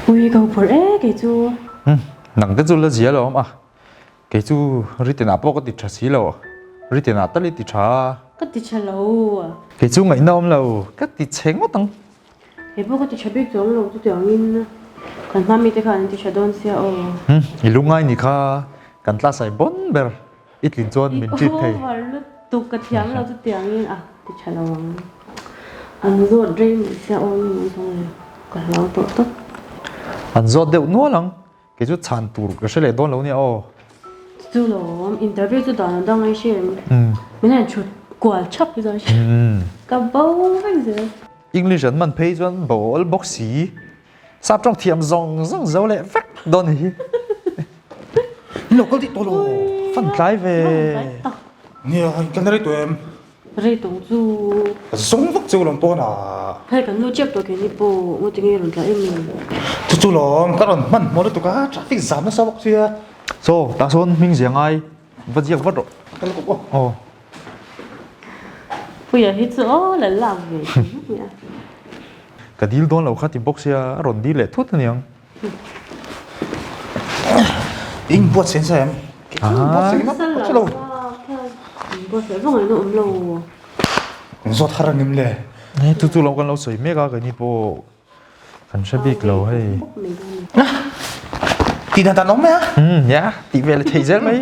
Ui ka huphurh e kei chu. Umm nang te chu la zia lo awm a, kei chu written ah pawh ka ti tha si lo, written ah tal i ti tha a. Ka ti tha lo. Kei chu ngaihna awm lo, ka ti chhe ngawt ang. Kei pawh ka ti tha bik chuang lo chutiang in kan hma mite khan an ti tha dawn sia aw. Umm i lungai ni kha kan class ah i bawn ber. I tlin chuan min treat thei. I over lutuk ka thiam lo chutiang in a ti tha lo ang. An zawt rei mai sia aw ni mai thawng le ka hlau tawh tawp. An zawt deuh nual ang. Kei chu chhan tur ka hre leh dawn lo nia aw. Chu lo awm interview chu dan a dang ai hre em. Min han chhut kual thap hi chuan ka bo vek zel. English an man phei chuan bo awl bawk si. Sap tawng thiam zawng zawng zo leh vek dawn ni hi. Lo kal dih tawh lo. Fan tlai ve. Nia, kan rei tawh em? Rei tawng chu. Ka zawng vak cheu lawm pawn ah. Hei kan nu chep tawh ke ni pawh ngaw tinge rawn tla em em. Chu chu lawm, ka rawn hman hmawh lutuk a, traffic zam nasa bawk sia. Chaw, tah sawn hming zia ngai va ziak vat rawh. Ka la kawp aw. Aw. Puia hi chu aw la lak ve thei ngawt mai a. Ka dil dawn lo kha ti bawk sia a rawn dil leh thut aniang. In buat sen sa em? Buat sen na ka chu lo. Buat sen vang in a awm lo. Zawt har anim le. Hei chu chu lo kan lo sawi mek a keini pawh kan hre bik lo hei. Tih dan dan awm mai a. Nia tih ve leh thei zel mai.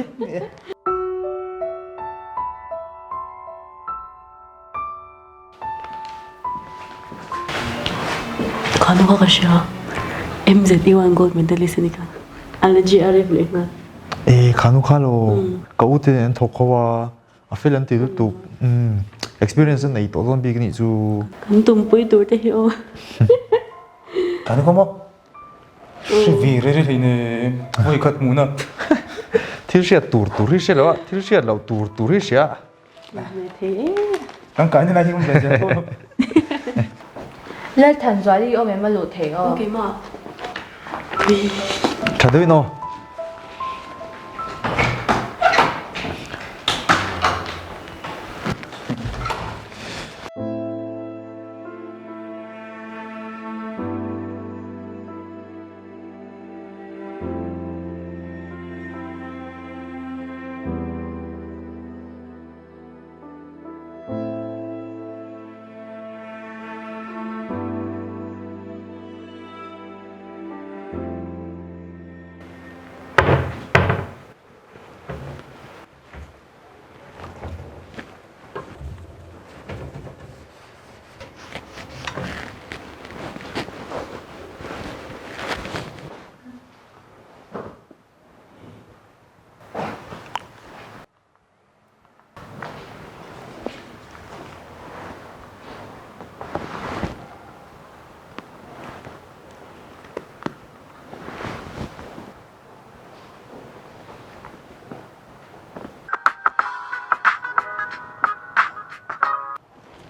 Khanu kha ka hria MZU an gold medalist a ni kha a la GRF leh nghal. E khanu kha lo ka u te nen an thawk ho a a fel an ti lutuk umm experience a nei tawh dawn bik anih chu. Kan tumpui tur te hi aw. Khanu kha maw hre ve rei rei hlei nen vawi khat hmuhna. Thil hriat tur tur hi hria lo a thil hriat loh tur tur hi hria. Kan kai nilai hi awm ve zel tawh. Lalthanzuali i awm em a luh thei aw. Tha deuhin aw.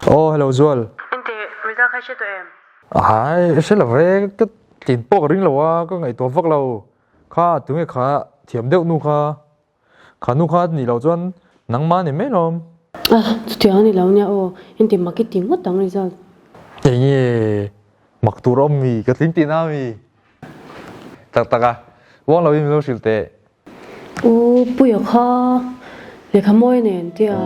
Aw hello Zual. Ente result kha i hre tawh em? Hai i hre lo ve ka tlin pawh ka ring lo a ka ngaihtuah vak lo kha tunge kha thiam deuh nu kha Kha nu kha nih loh chuan nangmah ni mai lawm. A, chutiang a ni lo nia aw, engti mak i ti ngawt ang result. Enge mak tur awm mi ka tling tihna ami? Tak tak a, uang lo in min lo hrilh teh. U Puia kha lehkha mawi nen tia.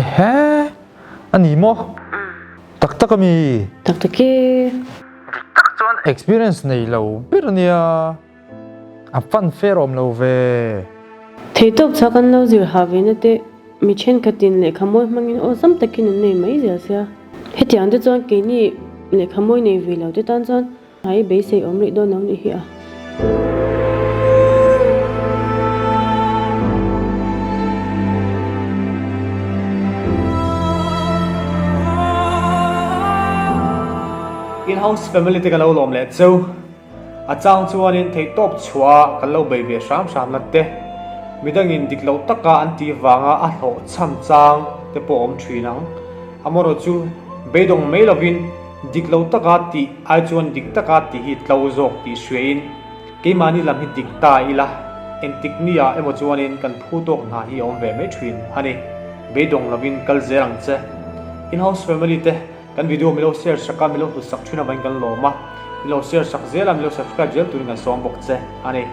Ehe, a ni maw? Tak tak a mi? Tak tak e. Dik tak chuan experience nei lo ber a nia, a fan fair awm lo ve. Theihtawp chhak an lo zir ha ve na te mi thenkhatin lehkha mawi hmangin awlsam takin an nei mai zel sia. Hetiang te chuan keini lehkha mawi nei ve lo te tan chuan Ai beisei awm rih dawn lo nih hi a. In-house family te ka lo lawm leh cheu. A chang chuanin theihtawp chhuah kan lo bei ve hram hram nat te, midangin dik loh taka an tih vanga a hlawhchham chang te pawh awm thin ang. Amaherawhchu beidawng mai lovin. Dik lo taka tih ai chuan dik taka tih hi tlo zawk tih hriain keimahni lam hi dik ta ila, engtik nia emaw chuanin kan phu tawk hna hi a awm ve mai thin a ni. Beidawng lovin kal zel ang che. In-house family te kan video milo share sak a, milo hlut sak thin avangin kan lawm a, milo share sak zel a, milo subscribe zel turin kan sawm bawk che a ni.